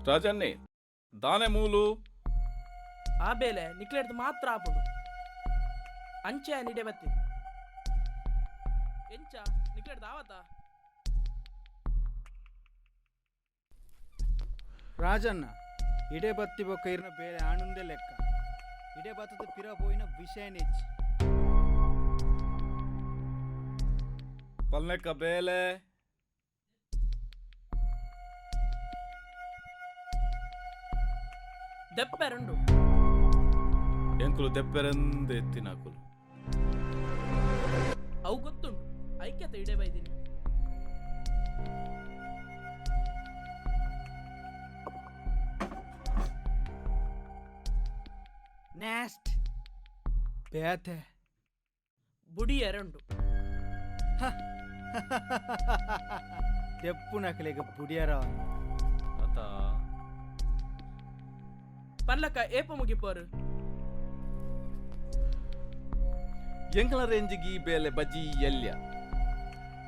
ರಾಜನ್ನೇ ದಾನೆ ಮೂಲು. ಆ ಬೇಲೆ ನಿಕ್ಲೆಡ್ದು ಮಾತ್ರ ಆಪುಂಡು. ಅಂಚೆ ನಿಡೆ ಬತ್ತಿ ಎಂಚ ನಿಕ್ಲೆಡ್ದು ಆವತಾ? ರಾಜಣ್ಣ ಇಡೆ ಬತ್ತಿ ಬೊಕ್ಕ ಇರ್ನ ಬೇಲೆ ಆಣುಂದೆ ಲೆಕ್ಕ. ಇಡೆ ಬತ್ತದ ಪಿರ ಪೋಯಿನ ವಿಷಯನೆಚ್ಚಿ. ಪಲ್ನೆಕ್ಕ ಬೇಲೆ. ದೆಪ್ಪೆರುಂಡು. ಎಂಕುಲು ದೆಪ್ಪೆರೆಂದು ಎತ್ತಿನಾಕುಲು. ಅವು ಗೊತ್ತುಂಟು, ಐಕ್ಯತೆ ಇಡೆ ಬೈದಿನಿ. ನೆಕ್ಸ್ಟ್ ಬೇತೆ. ಬುಡಿಯರುಂಡು. ದೆಪ್ಪು ನಕಲಿಗೆ ಬುಡಿಯರ. ಅತ. ಪಲ್ಲಕ್ಕ ಏಪ ಮುಗಿಪೋರು? ಎಂಕಲ ರೇಂಜಿಗೆ ಈ ಬೇಲೆ ಬಜಿ ಎಲ್ಯ.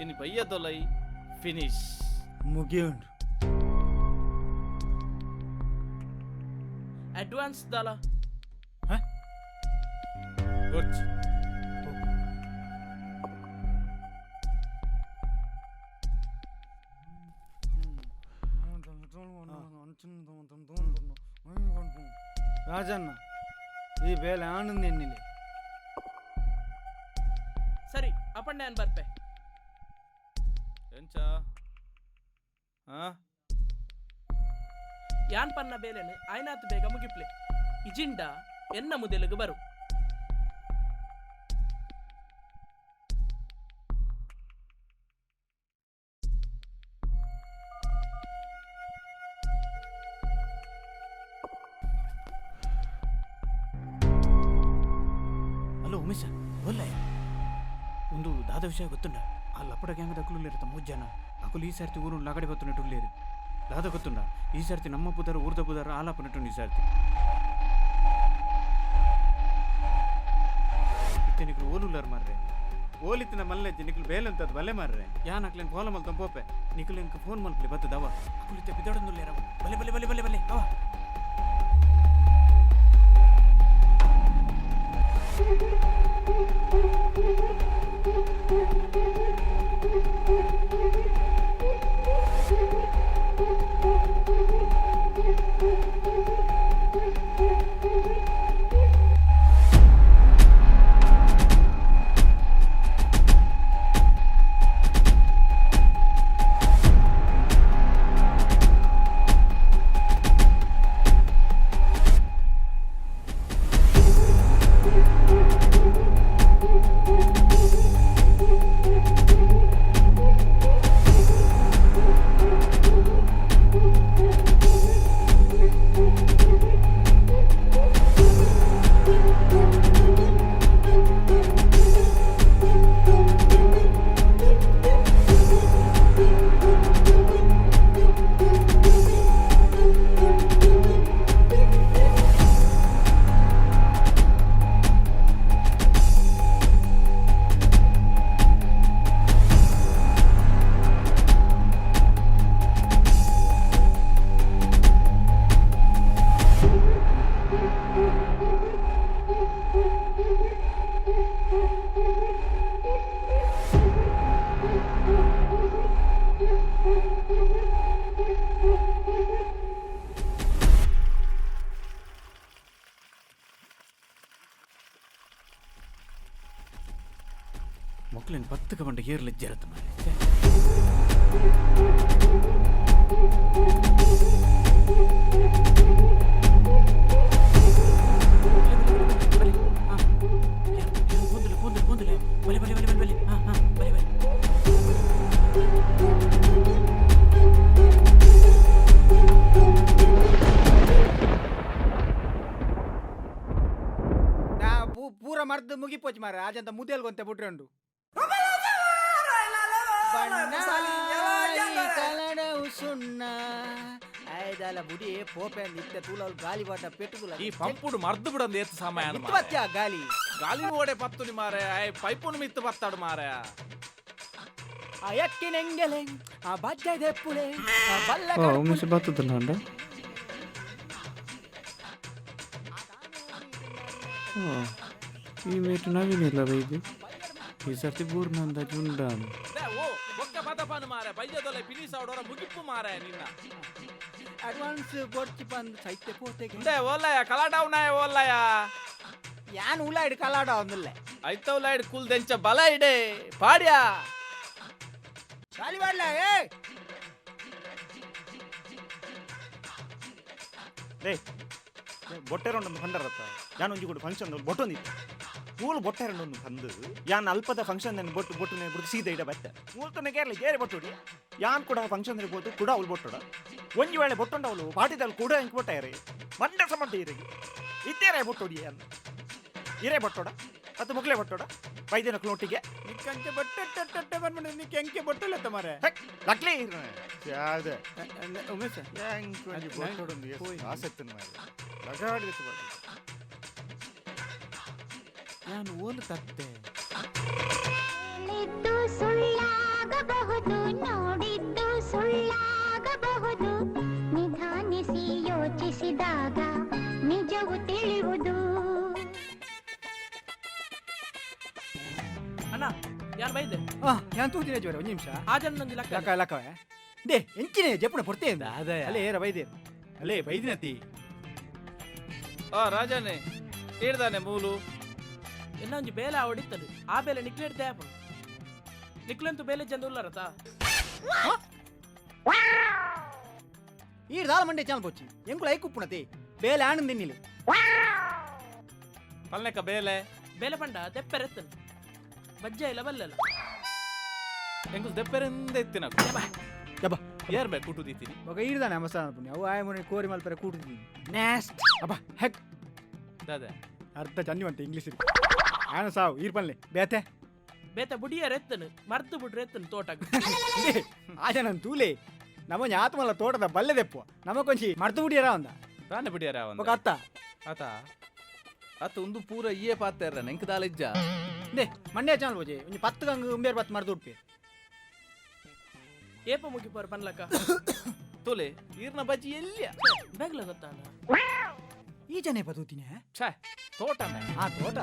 ಇನ್ನು ಬಯ್ಯದೊಲೈ ಫಿನಿಶ್. ಮುಗಿಯುಂಡು. ಅಡ್ವಾನ್ಸ್ ದಾಲ? ಗೊರ್ಚಿ. ರಾಜಣ್ಣ ಈ ಬೇಲೆ ಆನಂದ ಎನ್ನಿಲೆ. ಸರಿ, ಅಪಣ್ಣೆ ಬರ್ಪೆ. ಎಂಚ ಹಾ? ಯಾನ್ ಪನ್ನ ಬೇಲೆನು ಆಯ್ನಾತ್ ಬೇಗ ಮುಗಿಪ್ಲೆ. ಇಜಿಂಡ ಎನ್ನ ಮುದೆಲುಗು ಬರು. ಹಲೋ ಉಮೇಶ, ಒಲ್ಲೆ ಒಂದು ದಾದ ವಿಷಯ ಗೊತ್ತುಂಡ? ಆ ಲಪಡ ಗ್ಯಾಂಗ್ ದಕ್ಕುಲೇರತ್ತ ಮೂಜನ. ಅಕುಲು ಈ ಸರ್ತಿ ಊರು ಲಗಡೆ ಬತ್ತುನಟ್ಟುಲ್ಲೇರು. ದಾದ ಗೊತ್ತುಂಡ? ಈ ಸರ್ತಿ ನಮ್ಮ ಪುದರ್ ಊರ್ದ ಪುದರ್ ಆಲಾಪನಟ್ಟು ಈ ಸರ್ತಿ ಇತ್ತೆ ನಿಕ್ಲು ಓಲುಲ್ಲಾರ್ ಮಾರ್ರೆ. ಓಲಿತ್ತಿನ ಮಲ್ಲೆಜ್ಜಿ ನಿಕ್ಲು ಬೇಲಂತದ್ ಬಲೆ ಮಾರ್ರೆ. ಯಾನ್ ಅಕ್ಲೇನ್ ಫೋಲ ಮಲ್ತಂ ಪೋಪೆ. ನಿಕ್ಲು ಇಂಕ ಫೋನ್ ಮಲ್ಪಲೆ ಬತ್ತದವ. ಅಕುಲು ಇತ್ತೆ ಬಿದಡೊಂದುಲ್ಲೇರವ. ಬಲೆ ಬಲೆ ಬಲೆ ಬಲೆ ಬಲೆ ಅವ. ಮೊಕ್ಲೆನ್ ಪತ್ತಕ ಬಂಡ ಏರ್ಲ ಜರತ್ ಮಾರ್ರೆ. ಬಲೆ ಬಲೆ ಬಲೆ ಬಲೆ ಹಾ ಪೋಂದುಲೆ ಪೋಂದುಲೆ ಪೋಂದುಲೆ ಬಲೆ ಬಲೆ ಬಲೆ ಬಲೆ ಬಲೆ ಹಾ ಹಾ ಬಲೆ ಬಲೆ. ನಾ ಪೂರ ಮರ್ದು ಮುಗಿಪೋಚ್ ಮಾರ. ಆಜಂತ ಮುದೇಲ್ ಗೊಂತೆ ಬುಟ್ರಂಡು. ಸುಣ್ಣ ಐದಾಲ ಬುಡಿ ಪೋಪೆ ಇತ್ತೆ ತೂಲಲ್ ಗಾಲಿ ಬಾಟ ಪೆಟ್ಟುಗುಲ. ಈ ಪಂಪುಡು ಮರ್ದು ಬಿಡಂದು ಏತ್ ಸಮಯ. ಬತ್ತ್ಯಾ ಗಾಲಿ? ಗಾಲಿ ಓಡೆ ಪತ್ತುನಿ ಮಾರೆ. ಪೈಪುನು ಮಿತ್ತು ಬತ್ತಾಡು ಮಾರೆ. ಆ ಎಕ್ಕಿನೆಂಗೆಲೆ ಆ ಬಜ್ಜೆ ದೆಪ್ಪುಲೆ ಆ ಬಲ್ಲ. ಉಮೇಶ ಬತ್ತದಲ್ಲ ಅಂಡ. ಈ ಮೇಟ್ ನವೀನಿಲ್ಲ ಬೈದು. ಈ ಸರ್ತಿ ಬೂರ್ನಂದ ಜುಂಡ. They, ಓ ಬೊಕ್ಕ ಪದಪನು ಮಾರೆ ಬೈಜದೊಲೆ ಫಿನಿಶ್ ಆಡೋರ ಮುಗಿಪ್ಪು ಮಾರೆ ನಿನ್ನ. ಅಡ್ವಾನ್ಸ್ ಬೊಡ್ಚಿ ಬಂದು ಸೈತೆ ಪೋತೆಗೆ. ಉಂಡೆ ಓಲ್ಲಯ್ಯ ಕಲಾಡವ್ನಾಯ ಓಲ್ಲಯ್ಯ. ಯಾನ್ ಉಲ ಇಡ್ ಕಲಾಡ ಒಂದಿಲ್ಲ. ಐತವ್ ಲೈಡ್ ಕುಲ್ ದೆಂಚ ಬಲ ಇಡೆ ಪಾಡ್ಯಾ. ಖಾಲಿ ಮಾಡ್ಲ ಏ. ಲೇ, ಬೊಟ್ಟೆರೊಂಡೊಂದು ಪಂಡರತ್ತ ಯಾನ್ ಒಂಜಿ ಕೂಡ ಫಂಕ್ಷನ್ ಬೊಟ್ಟೊಂದಿತ್ತು. ಮೂಲು ಬೊಟ್ಟೆರೊಂಡೊಂದು ಪಂದು ಯಾನ್ ಅಲ್ಪದ ಫಂಕ್ಷನ್ ಬೊಟ್ಟು ಬೊಟ್ಟುನೆ ಬುಡ್ದು ಸೀದ ಇಡ ಬತ್ತೆ. ಮೂಲ್ತನೆ ಕೇರಳ ಏರೆ ಬೊಟ್ಟುಡಿ ಯಾನ್ ಕೂಡ ಫಂಕ್ಷನ್ ಬೋದು ಕೂಡ ಅವಳು ಬೊಟ್ಟುಡ. ಒಂಜಿ ವೇಳೆ ಬೊಟ್ಟೊಂಡ ಅವಳು ಪಾಟಿದಲ್ ಕೂಡ ಎಂಕ್ ಬೊಟ್ಟಾಯರೆ ಮಂಡ ಸಮಂಟ ಇರಗಿ ಇದ್ದೇರೆ ಬೊಟ್ಟುಡಿ ಯಾನ್ ಇರೇ ಬೊಟ್ಟೋಡ ಅದು ಮುಗ್ಲೆ ಬೊಟ್ಟೋಡ ಬೈದಿನ ಕ್ಲೋಟಿಗೆ. ನಿಕ್ಕಂಚೆ ಬೊಟ್ಟೆ ಬಂದ್ಬಿಟ್ಟು ನಿಕ್ಕೆ ಎಂಕೆ ಬೊಟ್ಟಲ್ಲ ಮಾರೆ. ಲಕ್ಲಿ ಯಾವ್ದೆ. ಉಮೇಶ. ಎಂಕ್ ಒಂಜಿ ಬೊಟ್ಟೊಡೊಂದು ಆಸಕ್ತಿ ಮಾರೆ ಲಗಾಡಿ. ನಾನು ಓಲು ತತ್ತೆ. ಹೇಳಿದ್ದು ಸುಳ್ಳಾಗಬಹುದು, ನೋಡಿದ್ದು ಸುಳ್ಳಾಗಬಹುದು, ನಿಧಾನಿಸಿ ಯೋಚಿಸಿದಾಗ ನಿಜವು ತಿಳಿಯುವುದು. ಅಣ್ಣ, ಯಾನ್ ಬೈದೆ. ಆ ಯಾನ್ ತೂತಿನ ಜೋರೆ ಒಂಜಿ ನಿಮಿಷ. ಆ ಜನ ಒಂಜಿ ಲಕ್ಕ. ಲಕ್ಕ ಲಕ್ಕವೆ they ಎಂಚಿನೆ ಜಪ್ಪುನ ಪೊರ್ತೆ. ಅಲ್ಲೇ ಏರ ಬೈದೆ ಅಲ್ಲೇ ಬೈದಿನತಿ. ಆ ರಾಜನೇ ಹೇಳ್ದಾನೆ ಮೂಲು. ಎನ್ನ ಒಂಜಿ ಬೇಲೆ ಆವಡಿತ್ತದು, ಆ ಬೇಲೆ ನಿಕ್ಲೆಡ್ ಆಪುಂಡು. ನಿಕ್ಲಂತೂ ಬೇಲೆ ಜಂದ ಉಲ್ಲರತ. ಈ ದಾಲ ಮಂಡೆ ಚಾಲ್ ಪೊಚ್ಚಿ ಎಂಕುಲ ಐಕುಪ್ಪುಣತೆ ಬೇಲೆ ಆನಂದ ತಿನ್ನಿಲೆ. ಪಲ್ನೆಕ ಬೇಲೆ. ಬೇಲೆ ಪಂಡ ದೆಪ್ಪೆರೆತ್ತನು ಬಜ್ಜ ಇಲ್ಲ ಬಲ್ಲಲ್ಲ. ಎಂಕುಲ್ ದೆಪ್ಪೆರೆಂದ ಎತ್ತಿನ. ಯಬ್ಬ. ಏರ್ ಬೇ ಕುಟು ದೀತೀನಿ. ఒక ಈರ್ದಾನೆ ಅಮಸಾನ ಪುಣ್ಯ ಅವು ಆಯ ಮೊನೆ ಕೋರಿ ಮಲ್ಪರೆ ಕೂಟುದೀನಿ ನೆಕ್ಸ್ಟ್ ಅಬ್ಬ ಹೆಕ್. ದಾದ. ಅರ್ಧ ಚನ್ನಿವಂತೆ ಇಂಗ್ಲೀಷ್ ಆನ ಸಾವು ಈರ್ ಪನ್ಲೆ ಬೇತೆ. ಬೇತೆ ಬುಡಿಯರ್ ಎತ್ತನು ಮರ್ತು ಬಿಡ್ರೆ ಎತ್ತನು ತೋಟಕ್ಕೆ. ಆಜ ನನ್ ತೂಲೆ ನಮ್ಮ ಆತ್ಮಲ ತೋಟದ ಬಲ್ಲೆದೆಪ್ಪು ನಮ್ಮ ಕೊಂಚಿ ಮರ್ತು ಬಿಡಿಯರ ಅಂದ. ತಾನೆ ಬಿಡಿಯಾರ. ఒక ಅತ್ತ. ಆತ ಆತ ಒಂದು ಪೂರ ಇಯೇ ಪಾತ್ರ ನೆಂಕ್ ದಾಲಿಜ್ಜ. ದೇ ಮಂಡ್ಯ ಚಾನಲ್ ಬೋಜೆ ಒಂಜಿ ಪತ್ತು ಗಂಗ್ ಉಂಬೇರ್ ಪತ್ತು ಮರ್ತು ಉಡ್ಪೆ. ಏಪ ಮುಗಿಪೋರ್ ಪನ್ಲಕ್ಕ. ತುಲೆ ಈರ್ನ ಬಜ್ಜಿ ಎಲ್ಲಿಯ? ಬೇಗ್ಲ ಗೊತ್ತಾನ. ಈ ಜನ ಬದುತಿನ. ಛೇ ತೋಟನೆ. ಆ ತೋಟ.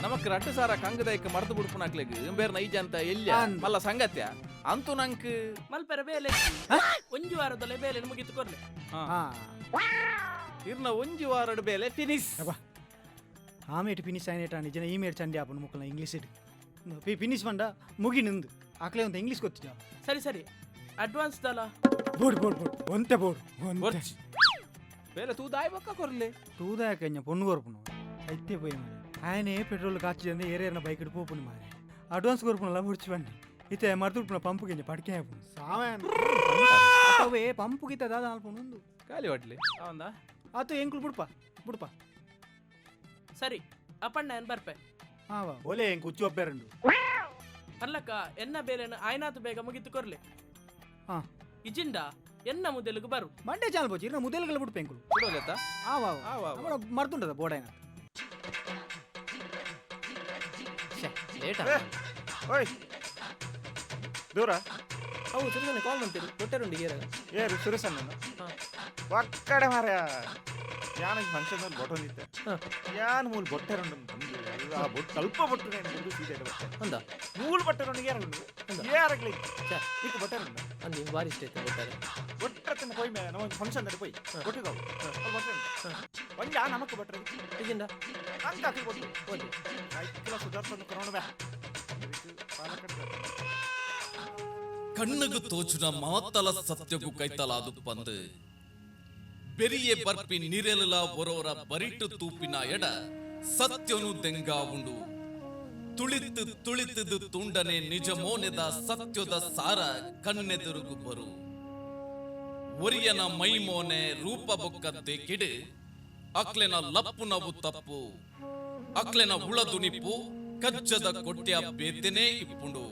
ನಮಕ್ ರಟ್ಟು ಸಾರ ಕಂಗದೈಕ್ ಮರ್ದು ಬಿಡ್ಪುನಾಕ್ಲೆಗ್ ಬೇರೆ ನೈಜ ಅಂತ ಎಲ್ಲಿಯ? ಅಂದ್. ಮಲ್ಲ ಸಂಗತ್ಯ ಅಂತೂ ನಂಕ್. ಮಲ್ಪೆರ ಬೇಲೆ ಒಂಜಿ ವಾರದಲ್ಲೇ ಬೇಲೆ ಮುಗಿತು ಕೊರ್ಲೆ. ಹಾ. ಇರ್ನ ಒಂಜಿ ವಾರಡ್ ಬೇಲೆ ಫಿನಿಶ್. ಯಬ್ಬ. ಆಮೇಟ್ ಫಿನಿಶ್ అయినట్టు ನಿಜನ ಈ ಮೇಟ್ ಚಂಡಿ ಆಪುಂಡು ಮುಕ್ಕಲ್ನ ಇಂಗ್ಲೀಷ್ ಇಡ್ ಫಿನಿಶ್ ಪಂಡ ಮುಗಿ ನಿಂದು ಆಕ್ಲೆ ಒಂದು ಇಂಗ್ಲೀಷ್ ಗೊತ್ತಿಜ. ಸರಿ ಸರಿ, ಅಡ್ವಾನ್ಸ್ ದಲ. ಬೋಡ್ ಬೋಡ್ ಬೋಡ್ ಒಂತೆ ಬೋಡ್ ಒಂತೆ. ವರ್ಚ್ ಬೇಲೆ ತೂ ದಾಯ್ ಬಕ್ಕ ಕೊರ್ಲೆ. ತೂದಾಕಂಜ ಪೊಣ್ಣು ಕೊರ್ಪುನು ಐತೆ ಪೋಯಿ ಮಾರೆ. ఆయనే పెట్రోల్ కాచి ఏరేరిన బైక్ పోపుని మారే అడ్వాన్స్ కొరుపున ముడిచి పండి ఇతే మరుతుడుపున పంపు గింజ పడికే ಸಾವೆ ಪಂಪು ಗಿತ್ತ ದಾದ ಅಲ್ಪುಂಡು. ಖಾಲಿ ಹೊಟ್ಲಿ ಅವಂದ. ಆತು ಎಂಕುಲು ಬುಡ್ಪ ಬುಡ್ಪ. ಸರಿ ಅಪ್ಪಣ್ಣ ಏನ್ ಬರ್ಪೆ. ಹಾಂ ಓಲೆ ಎಂಕು ಹುಚ್ಚು ಒಪ್ಪೇರಂಡು. ಪನ್ಲಕ್ಕ ಎನ್ನ ಬೇಲೆನ ಆಯ್ನಾತು ಬೇಗ ಮುಗಿತು ಕೊರ್ಲೆ. ಹಾ. ಇಜಿಂಡ ಎನ್ನ ಮುದೆಲುಗು ಬರು. ಮಂಡೆ ಚಾಲ್ ಪೋಚಿ ಇರ್ನ ಮುದೇಲ್ಗಳ ಬುಡ್ಪ ಎಂಕುಲು. ಬಿಡೋಲೆತ್ತ. ಆ ವಾ. ಆ ವಾ. ಮರ್ತುಂಡದ ಬೋಡೈನ. ಲೇಟ್. ಓಯ್ ದೂರ. ಅವು ಸುಮ್ಮನೆ ಕಾಲ್ ಮಾಡ್ತೀರಿ ಕೊಟ್ಟರುಂಡು ಗೇರ. ಏರು ಸುರೇಶಣ್ಣ ಒಕ್ಕಡೆ ಮಾರ್ಯ. ಯಾನ್ ಫಂಕ್ಷನ್ ಅಲ್ಲಿ ಬೊಟ್ಟೊಂದಿತ್ತೆ. ಯಾನ್ ಮೂಲು ಬೊಟ್ಟೆರುಂಡು ಬಂದು ಆ ಬೊಟ್ಟು ಅಲ್ಪ ಬೊಟ್ಟು నేను ముందు ಸೀದೆ ಬಟ್ಟೆ ಅಂದ. ಮೂಲು ಬಟ್ಟೆರುಂಡು ಏರುಂಡು ಏರಗ್ಲಿ ಈಗ ಬಟ್ಟೆರುಂಡು. ಅಂದು ಭಾರಿ ಇಷ್ಟ ಆಯ್ತು ಗೊತ್ತಾರೆ. ಬೊಟ್ಟೆತ್ತಿನ ಪೋಯ್ ಮೇ ನಮ್ಮ ಫಂಕ್ಷನ್ ದಲ್ಲಿ ಪೋಯ್ ಬೊಟ್ಟಿದವು ಅಲ್ಲಿ ಬಟ್ಟೆರುಂಡು ಒಂಜ ನಮಕ್ ಬಟ್ಟರೆ. ಇಜಿಂಡ. ಅಂಕ ಹಾಕಿ ಬೊಟ್ಟು. ಓದಿ. ಸೈಕಲ ಸುಧಾರ್ಸನ್ನು ಕೊರೋಣ ಬೇ ಪಾಲಕಡ್. ಕಣ್ಣುಗು ತೋಚುನ ಮಾತಲ ಸತ್ಯಗು ಕೈತಲಾದು ಪಂದು ಬೆರಿಯೆ ಬರ್ಪಿ ನಿರೆಲುಲ ಒರೋರ ಬರಿಟು ತೂಪಿನ ಎಡ ಸತ್ಯನು ದೆಂಗಾ ಉಂಡು. ತುಳಿತು ತುಳಿತದು ತುಂಡನೆ ನಿಜ ಮೋನೆದ ಸತ್ಯದ ಸಾರ ಕಣ್ಣೆದುರುಗು ಬರು. ಒರಿಯನ ಮೈಮೋನೆ ರೂಪ ಬೊಕ್ಕದ್ದೆ ಕಿಡು ಅಕ್ಲೆನ ಲಪ್ಪುನವು ತಪ್ಪು, ಅಕ್ಲೆನ ಉಳದುನಿಪ್ಪು ಕಜ್ಜದ ಕೊಟ್ಯ ಬೇತೆನೇ ಇಪ್ಪುಂಡು.